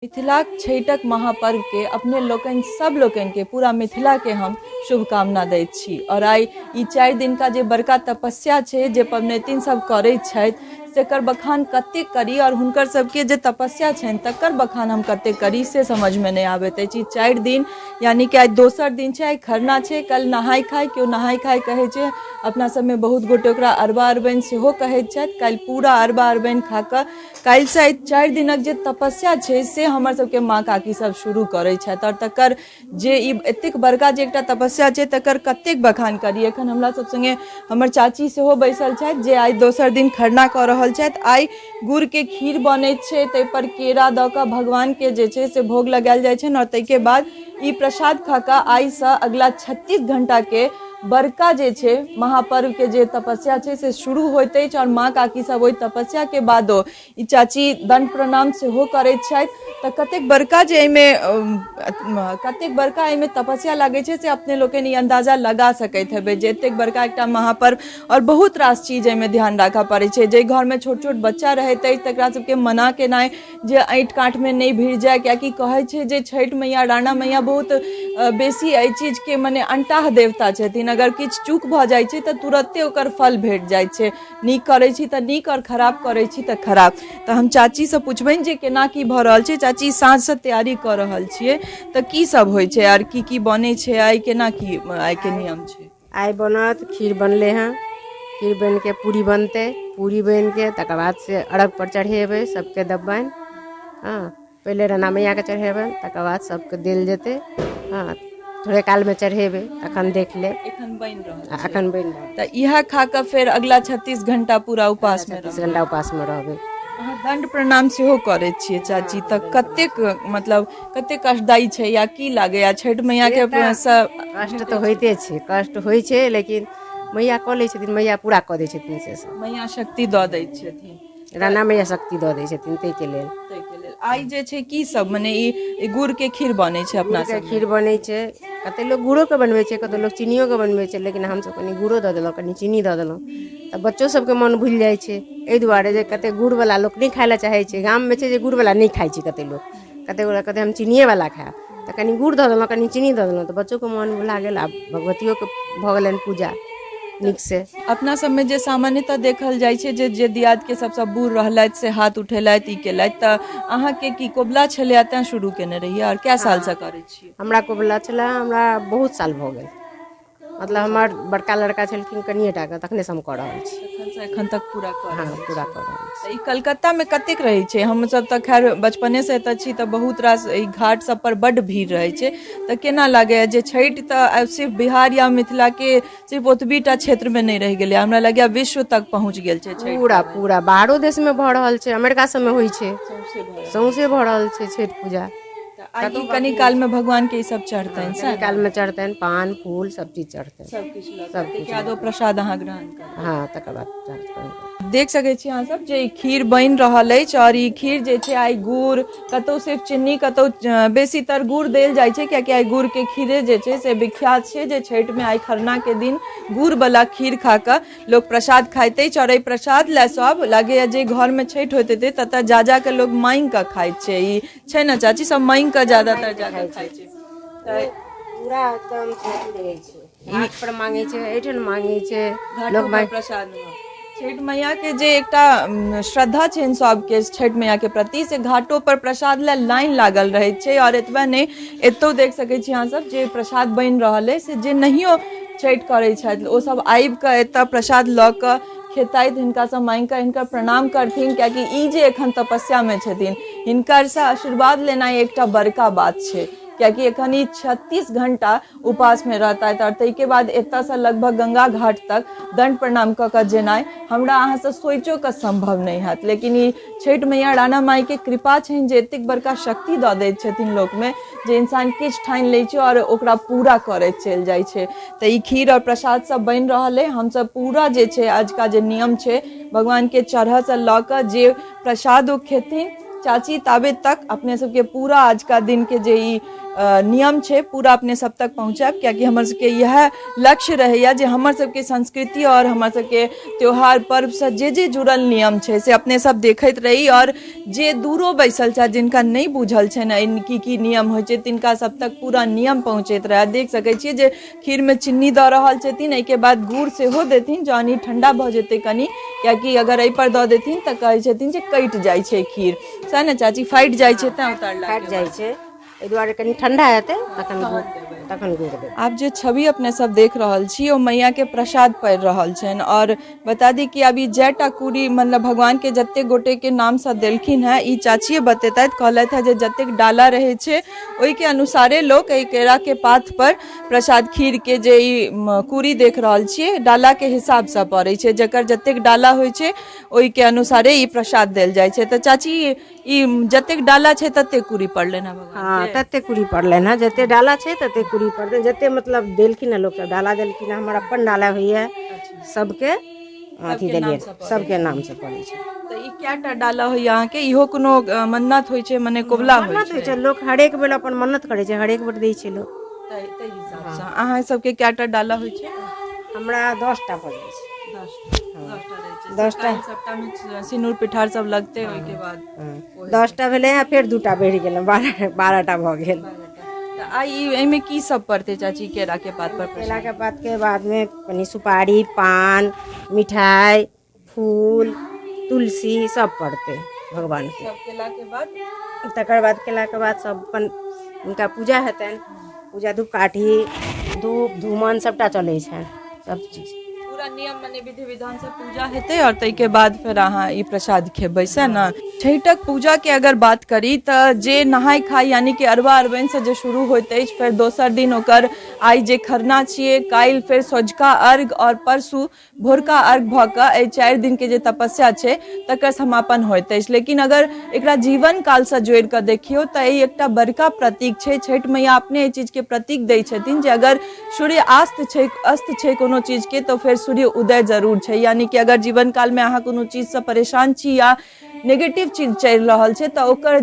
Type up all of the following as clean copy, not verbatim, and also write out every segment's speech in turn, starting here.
मिथिलाक छठिक महापर्वके अपने लोकनि सब लोकनिके पूरा मिथिलाके हम शुभकामना दैत छी। आओर आइ ई 4 दिनका जे बड़का तपस्या छै जे पबनैतिन सब करैत छथि तकर बखान कतेक करी आओर हुनकर सबके जे तपस्या छनि तकर बखान हम कतेक करी से समझमे नहि आबैत अछि। ई 4 दिन यानी कि आइ दोसर दिन छै, आइ खरना छै, काल्हि नहाय खाय, केओ नहाय खाय कहै छै, अपना सबमे बहुत गोटे ओकरा अरबा अरबाइन सेहो कहैत छथि। काल्हि पूरा अरबा अरबाइन खा कऽ काल्हिसँ आइ 4 दिनक जे तपस्या छै से हमर सबके माँ काकी सब शुरू करै छथि। आओर तकर जे ई एतेक बड़का जे एकटा तपस्या छै तकर कतेक बखान करी। एखन हमरा सब सङ्गे हमर चाची सेहो बैसल छथि जे आइ दोसर दिन खरना कऽ रहल छथि। आइ गुड़के खीर बनै छै, ताहिपर केरा दऽ कऽ भगवानके जे छै से भोग लगायल जाइ छनि आओर ताहिके बाद ई प्रसाद खा कऽ आइसँ अगिला 36 घण्टाके बड़का जे छै महापर्वके जे तपस्या छै से शुरू होइत अछि। आओर माँ काकी सब ओहि तपस्याके बादो ई चाची दण्ड प्रणाम सेहो करैत छथि। तऽ कतेक बड़का जे एहिमे कतेक बड़का एहिमे तपस्या लागै छै से अपने लोकनि ई अन्दाजा लगा सकैत हेबै जे एतेक बड़का एकटा महापर्व आओर बहुत रास चीज एहिमे ध्यान राखऽ पड़ै छै। जाहि घरमे छोट छोट बच्चा रहैत अछि तकरा सबके मना केनाइ जे ऐँठ काँठमे नहि भिड़ जाय, कियाकि कहै छै जे छठि मैया राणा मैया बहुत बेसी एहि चीजके मने अनटाह देवता छथिन। अगर किछु चूक भऽ जाइ छै तऽ तुरत्ते ओकर फल भेट जाइ छै। नीक करै छी तऽ नीक आओर खराब करै छी तऽ खराब। तऽ हम चाचीसँ पुछबनि जे केना की भऽ रहल छै। चाची, साँझसँ तैयारी कऽ रहल छियै तऽ की सब होइ छै आर की की बनै छै, आइ केना की आइके नियम छै? आइ बनत खीर, बनलै हँ खीर, बनिके पूरी बनतै, पूरी बनिके तकर बाद से अर्घ पर चढ़ेबै, सबके देबनि। हँ, पहिले राणा मैयाके चढ़ेबनि, तकर बाद सबके देल जेतै। हँ, थोड़े कालमे चढ़ेबै, तखन देख लेब। एखन बनि रहल छै। एखन बनि रहल। तऽ इएह खा कऽ फेर अगिला 36 घंटा पूरा उपासमे? 36 घंटा उपासमे रहबै। अहाँ दण्ड प्रणाम सेहो करै छियै चाची, तऽ कतेक मतलब कतेक कष्टदायी छै या की लागैया छठि मैयाके? कष्ट तऽ होइते छै, कष्ट होइ छै, लेकिन मैया कऽ लै छथिन, मैया पूरा कऽ दै छथिन से सब। मैया शक्ति दऽ दै छथिन। राणा मैया शक्ति दऽ दै छथिन, ताहिके लेल। ताहिके लेल आइ जे छै की सब मने ई गुड़के खीर बनै छै अपना सब? खीर बनै छै। कते लोक गुड़ोके बनबै छै, कते लोक चीनियोके बनबै छै, लेकिन हमसब कनि गुड़ो दऽ देलहुँ, कनि चीनी दऽ देलहुँ, तऽ बच्चो सबके मन भुलि जाइ छै। एहि दुआरे जे कते गुड़वला लोक नहि खाइ लए चाहै छै। गाममे छै जे गुड़वला नहि खाइ छै कते लोक, कते गोटा कहतै हम चिनिएवला खायब, तऽ कनि गुड़ दऽ देलहुँ, कनि चीनी दऽ देलहुँ, तऽ बच्चोके मोन भुला गेल आ भगवतियोके भऽ गेलनि पूजा नीकसँ। अपना सबमे जे सामान्यतः देखल जाइ छै जे जे दियादके सबसँ बूढ़ रहलथि से हाथ उठेलथि, ई केलथि, तऽ अहाँके की कोबला छलैए तैँ शुरू केने रहियै? आओर कए सालसँ करै छियै? हमरा कोबला छलए, हमरा बहुत साल भऽ गेल, मतलब हमर बड़का लड़का छलखिन कनिए टाके, तखनेसँ हम कऽ रहल छी। तखनसँ एखन तक पूरा कऽ रहल? पूरा कऽ रहल छी। ई कलकत्तामे कतेक रहै छै? हमसभ तऽ खैर बचपनेसँ एतऽ छी, तऽ बहुत रास एहि घाट सब पर बड्ड भीड़ रहै छै, तऽ केना लागैए जे छठि तऽ आब सिर्फ बिहार या मिथिलाके सिर्फ ओतबी टा क्षेत्रमे नहि रहि गेलै, हमरा लगैए विश्व तक पहुँच गेल छै छठि? पूरा पूरा बाहरो देशमे भऽ रहल छै, अमेरिका सबमे होइ छै, सौंसे भऽ रहल छै छठि पूजा। तऽ आइ ई कनी कालमे भगवानके ई सब चढ़तनि? कनी कालमे चढ़तनि, पान फूल सब चीज चढ़तनि। सब किछु लऽ सब किछु बाद ओ प्रसाद अहाँ ग्रहण करबै? हँ, तकर बाद ग्रहण करबै। देख सकै छी अहाँ सब जे ई खीर बनि रहल अछि आओर ई खीर जे छै आइ गुड़, कतौ सिर्फ चिन्नी, कतौ बेसीतर गुड़ देल जाइ छै, कियाकि आइ गुड़के खीरे जे छै से विख्यात छै जे छठिमे आइ खरनाके दिन गुड़वला खीर खा कऽ लोक प्रसाद खाइत अछि। आओर एहि प्रसाद लए सब लागैए जे घरमे छठि होइत हेतै ततऽ जा जा कऽ लोक माँगि कऽ खाइत छै। ई छै ने चाची, सब मांगि कऽ ज्यादातर ज्यादा खाइ छै? तऽ पूरा एकदम से अथी रहै छै, घाट पर मांगै छै, एहिठाम मांगै छै लोक प्रसाद। छठि मैया के जे एकटा श्रद्धा छनि सबके छठि मैया के प्रति, से घाटो पर प्रसाद लए लाइन लागल रहै छै। आओर एतबे नहि, एतौ देख सकै छी अहाँ सब जे प्रसाद बनि रहल अइ से जे नहियो छठि करै छथि ओ सब आबि कऽ एतऽ प्रसाद लऽ कऽ खेतथि, हिनकासँ माँगि कऽ हिनकर प्रणाम करथिन, कियाकि ई जे एखन तपस्यामे छथिन हिनकरसँ आशीर्वाद लेनाइ एकटा बड़का बात छै, कियाकि एखन ई 36 घंटा उपासमे रहतथि आओर ताहिके बाद एतऽसँ लगभग गंगा घाट तक दण्ड प्रणाम कऽ कऽ जेनाइ हमरा अहाँसँ सोचिओ कऽ सम्भव नहि हैत। लेकिन ई छठि मैया राणा माइके कृपा छनि जे एतेक बड़का शक्ति दऽ दैत छथिन लोकमे जे इंसान किछु ठानि लै छै आओर ओकरा पूरा करैत चलि जाइ छै। तऽ ई खीर आओर प्रसाद सब बनि रहल अइ। हमसब पूरा जे छै आजुका जे नियम छै भगवानके चढ़ऽसँ लऽ कऽ जे प्रसाद ओ खेथिन चाची ताबे तक अपने सबके पूरा आजुका दिनके जे ई नियम छै पूरा अपने सब तक पहुँचायब, कियाकि हमर सबके इएह लक्ष्य रहैया जे हमर सबके संस्कृति आओर हमर सबके त्योहार पर्वसँ जे जे जुड़ल नियम छै से अपने सब देखैत रही। आओर जे दूरो बैसल छथि, जिनका नहि बुझल छनि एहि की की नियम होइ छै, तिनका सब तक पूरा नियम पहुँचैत रहए। देख सकै छियै जे खीरमे चीनी दऽ रहल छथिन, एहिके बाद गुड़ सेहो देथिन जहन ई ठण्डा भऽ जेतै कनि, कियाकि अगर एहिपर दऽ देथिन तऽ कहै छथिन जे कटि जाइ छै खीर। सएह ने चाची? फाटि जाइ छै तैँ उतारला। फाटि जाइ छै, एहि दुआरे कनि ठण्डा हेतै तखन गुड़, तखन गुड़ देबै। आब जे छवि अपने सब देख रहल छी ओ मैया के प्रसाद पड़ि रहल छनि। और बता दी कि अभी जयटा कुरी मतलब भगवान के जते गोटे के नाम से देलखिन हैं, ई चाचिए बतेतथि। कहलथि है जे जतेक डाला रहे छै ओहि के अनुसारे लोक एहि केरा के पात पर प्रसाद खीर के जे ई कुरी देख रहल छियै, डाला के हिसाब से पड़ै छै। जकर जतेक डाला होइ छै ओहि के अनुसारे ई प्रसाद देल जाइ छै। तऽ चाची, ई जतेक डाला छै ततेक कुरी पड़लनि हँ भगवान? हँ, ततेक कुरी पड़लनि हँ। जते डाला छै ततेक कुरी पड़तनि। जते मतलब देलखिन हँ लोक सब डाला देलखिन हँ, हमर अपन डाला होइए, सबके अथी देलियै, सबके नामसँ पड़ै छै। तऽ ई कएटा डाला होइए अहाँके? इहो कोनो मन्नत होइ छै, मने कोबला होइ? मन्नत होइ छै। लोक हरेक बेर अपन मन्नत करै छै, हरेक बेर दै छै लोक। ताहि हिसाबसँ अहाँ सबके कएटा डाला होइ छै? हमरा 10टा भऽ जाइ छै। 10टा सबटामे सिनूर पिठार सब लगतै ओहिके बाद? 10टा भेलै आ फेर 2टा बढ़ि गेलै, 12टा भऽ गेल। तऽ आइ ई एहिमे की सब पड़तै चाची, केराके पात पर? केलाके पातके बादमे कनि सुपारी, पान, मिठाइ, फूल, तुलसी सब पड़तै भगवानके। सब केलाके बाद? तकर बाद केलाके बाद सब अपन हुनका पूजा हेतनि। पूजा, धूप काठी, धूप धूमन सबटा चलै छनि, सब चीज। पूरा नियम मने विधि विधान से पूजा हेतै और ताहिके बाद फेर अहाँ ई प्रसाद खेबै, सएह ने? छठिक पूजा के अगर बात करी तऽ जे नहाय खाय यानी कि अरबा अरबनि से जे शुरू होइत अछि, फेर दोसर दिन ओकर आइ जे खरना छियै, काल्हि फेर सोझका अर्घ और परसू भोरका अर्घ भऽ कऽ एहि 4 दिनके जे तपस्या छै तकर समापन होइत अछि। लेकिन अगर एकरा जीवन कालसँ जोड़ि कऽ देखियौ तऽ ई एकटा बड़का प्रतीक छै। छठि मैया अपने एहि चीजके प्रतीक दै छथिन जे अगर सूर्य अस्त छै, अस्त छै कोनो चीजके, तऽ फेर सूर्य उदय जरूर छै। यानी कि अगर जीवन कालमे अहाँ कोनो चीजसँ परेशान छी या नेगेटिव चीज चलि रहल छै, तऽ ओकर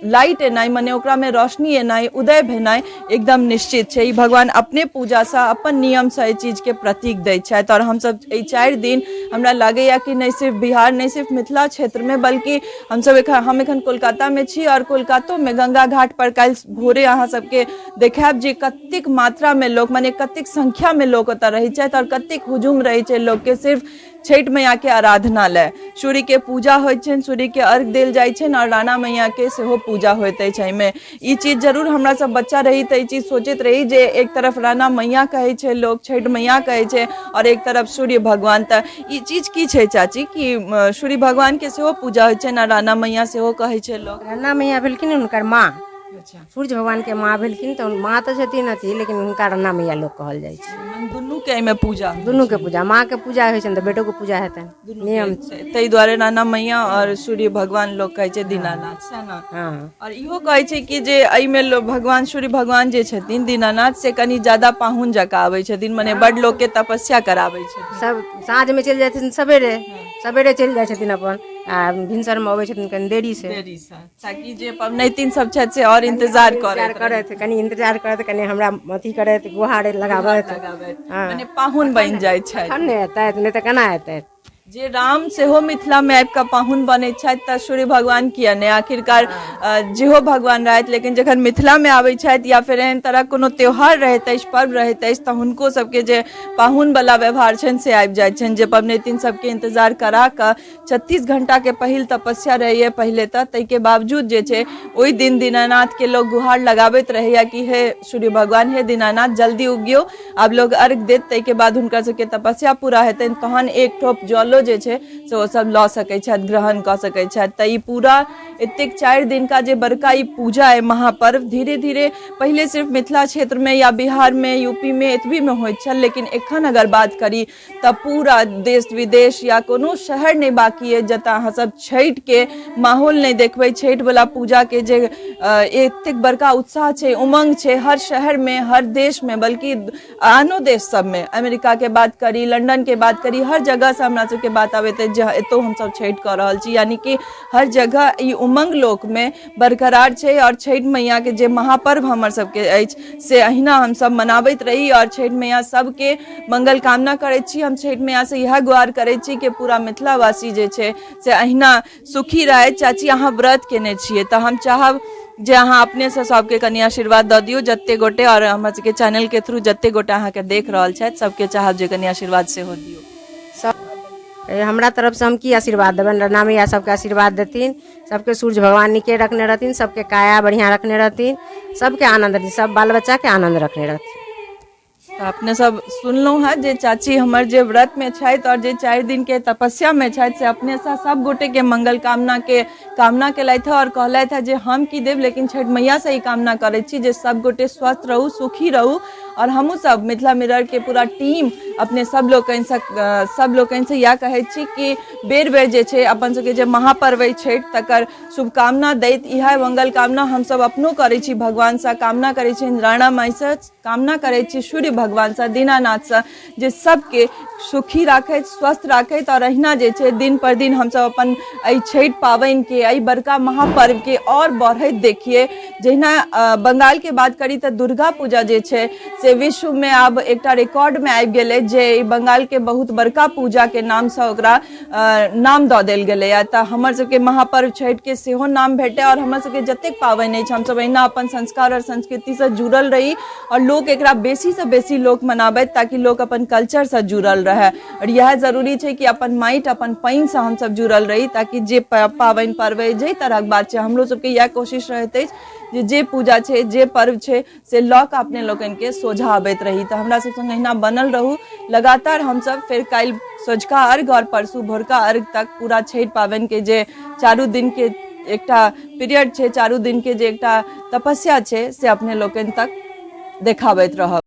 लाइट एनाइ, मने ओकरामे रोशनी एनाइ, उदय भेनाइ एकदम निश्चित छै। ई भगवान अपने पूजासँ, अपन नियमसँ एहि चीजके प्रतीक दै छथि। आओर हमसभ एहि 4 दिन, हमरा लागैए कि नहि सिर्फ बिहार, नहि सिर्फ मिथिला क्षेत्रमे, बल्कि हमसभ एखन, हम एखन कोलकातामे छी आओर कोलकातोमे गंगा घाट पर काल्हि भोरे अहाँ सबके देखायब जे कतेक मात्रामे लोक, मने कतेक संख्यामे लोक ओतऽ रहै छथि आओर कतेक हुजूम रहै छै लोकके सिर्फ छठि मैयाके आराधना लए। सूर्यके पूजा होइत छनि, सूर्यके अर्घ देल जाइ छनि आओर राणा मैयाके सेहो पूजा होइत अछि। एहिमे ई चीज जरूर हमरा सब बच्चा रही तऽ ई चीज सोचैत रही जे एक तरफ राणा मैया कहै छै लोक, छठि मैया कहै छै, आओर एक तरफ सूर्य भगवान। तऽ ई चीज की छै चाची कि सूर्य भगवानके सेहो पूजा होइ छनि आ राणा मैया सेहो कहै छै लोक? राणा मैया भेलखिन हुनकर माँ। सूर्य भगवानके माँ भेलखिन, तऽ माँ तऽ छथिन अथी, लेकिन हुनका राणा मैया लोक कहल जाइ छै। दुनूके एहिमे पूजा? दुनूके पूजा। माँके पूजा होइ छनि तऽ बेटोके पूजा हेतनि, नियम। ताहि दुआरे राणा मैया आओर सूर्य भगवान लोक कहै छै दीनानाथ, सएह ने? हँ। आओर इहो कहै छै कि जे एहिमे लोक भगवान सूर्य भगवान जे छथिन दीनानाथ, से कनि ज्यादा पाहुन जकाँ आबै छथिन, मने बड्ड लोकके तपस्या कराबै छथिन। सब साँझमे चलि जाइ छथिन, सवेरे सवेरे चलि जाइ छथिन अपन, आ भिनसरमे अबै छथिन कनि देरी से। देरीसँ, ताकि जे पबनैतिन सब छथि से आओर इंतजार करैत करैत, कनि इंतजार करैत, कनि हमरा अथी करैत, गुहार लगाबैत। हँ। मने पाहुन बनि जाइ छथि। तखन ने एतैथ, नहि तऽ केना एतैथ? जे राम सेहो मिथिला मे आबि कऽ पाहुन बनै छथि तऽ सूर्य भगवान किया नहि? आखिरकार जेहो भगवान रहथि, लेकिन जखन मिथिला मे आबै छथि या फेर एहन तरहक कोनो त्योहार रहैत अछि, पर्व रहैत अछि, तऽ हुनको सबके जे पाहुन वाला व्यवहार छनि से आबि जाइत छनि, जे पबनैतिन सबके इंतजार करा कऽ 36 घंटाके पहिल तपस्या रहैए पहिले, तऽ ताहिके बावजूद जे छै ओहि दिन दीनानाथके लोक गुहार लगाबैत रहैए कि हे सूर्य भगवान, हे दीनानाथ, जल्दी उगियौ, आब लोक अर्घ देत। ताहिके बाद हुनकर सबके तपस्या पूरा हेतनि, तहन एक ठोप जलो जे छै से ओसब लऽ सकै छथि, ग्रहण कऽ सकै छथि। तऽ ई पूरा एतेक 4 दिनका जे बड़का ई पूजा अइ, महापर्व, धीरे धीरे पहिले सिर्फ मिथिला क्षेत्रमे या बिहारमे, यूपीमे एतबीमे होइत छल, लेकिन एखन अगर बात करी तऽ पूरा देश विदेश या कोनो शहर नहि बाकी अछि जतऽ अहाँ सब छठिके माहौल नहि देखबै। छठिवला पूजाके जे एतेक बड़का उत्साह छै, उमंग छै, हर शहरमे, हर देशमे, बल्कि आनो देश सबमे, अमेरिकाके बात करी, लंडनके बात करी, हर जगहसँ हमरा सबके के बात आबैत अछि जे एतौ हमसभ छठि कऽ रहल छी। यानि कि हर जगह ई उमंग लोकमे बरकरार छै आओर छठि मैयाके जे महापर्व हमर सबके अछि से अहिना हमसब मनाबैत रही आओर छठि मैया सबके मंगल कामना करै छी। हम छठि मैयासँ इएह गुहार करै छी कि पूरा मिथिलावासी जे छै से अहिना सुखी रहै। चाची, अहाँ व्रत केने छियै तऽ हम चाहब जे अहाँ अपनेसँ सबके कनि आशीर्वाद दऽ दियौ जते गोटे, आओर हमर सबके चैनलके थ्रू जते गोटे अहाँके देख रहल छथि सबके चाहब जे कनि आशीर्वाद सेहो दियौ। सब हमरा तरफसँ हम की आशीर्वाद देबनि? राणा मैया सबके आशीर्वाद देथिन, सबके सूर्य भगवान नीके रखने रहथिन, सबके काया बढ़िआँ रखने रहथिन, सबके आनन्द रहथिन, सब बाल बच्चाके आनन्द रखने रहथिन। तऽ अपने सब सुनलहुँ हेँ जे चाची हमर जे व्रतमे छथि आओर जे 4 दिनके तपस्यामे छथि से अपनेसँ सब गोटेके मंगल कामनाके कामना केलथि हँ आओर कहलथि हँ जे हम की देब, लेकिन छठि मैयासँ ई कामना करै छी जे सब गोटे स्वस्थ रहू, सुखी रहू। आओर हमहूँ सब मिथिला मिररके पूरा टीम अपने सब लोकनिसँ सब लोकनिसँ इएह कहै छी कि बेर बेर जे छै अपन सबके जे महापर्व अछि छठि, तकर शुभकामना दैत इएह मंगल कामना हमसब अपनो करै छी, भगवानसँ कामना करै छी, राणा माइसँ कामना करै छी, सूर्य भगवानसँ, दीनानाथसँ जे सबके सुखी राखथि, स्वस्थ राखथि। आओर अहिना जे छै दिन पर दिन हमसब अपन एहि छठि पाबनिके, एहि बड़का महापर्वके आओर बढ़ैत देखियै। जहिना बंगालके बात करी तऽ दुर्गा पूजा जे छै से विश्वमे आब एकटा रिकॉर्डमे आबि गेलै जे ई बंगालके बहुत बड़का पूजाके नामसँ ओकरा नाम दऽ देल गेलैए। तऽ हमर सबके महापर्व छठिके सेहो नाम भेटै आओर हमर सबके जतेक पाबनि अछि हमसब अहिना अपन संस्कार आओर संस्कृतिसँ जुड़ल रही आओर लोक एकरा बेसीसँ बेसी लोक मनाबथि ताकि लोक अपन कल्चरसँ जुड़ल रहै। आओर इएह जरूरी छै कि अपन माटि अपन पानिसँ हमसब जुड़ल रही ताकि जे पाबनि पर्व अइ, जाहि तरहक बात छै, हमरो सबके इएह कोशिश रहैत अछि जे जे पूजा छै, जे पर्व छै से लऽ कऽ अपने लोकनिके सोझा अबैत रही। तऽ हमरा सब सङ्ग अहिना बनल रहू लगातार। हमसब फेर काल्हि सँझुका अर्घ आओर परसू भोरका अर्घ तक पूरा छठि पाबनिके जे चारू दिनके एकटा पीरियड छै, चारू दिनके जे एकटा तपस्या छै से अपने लोकनि तक देखाबैत रहब।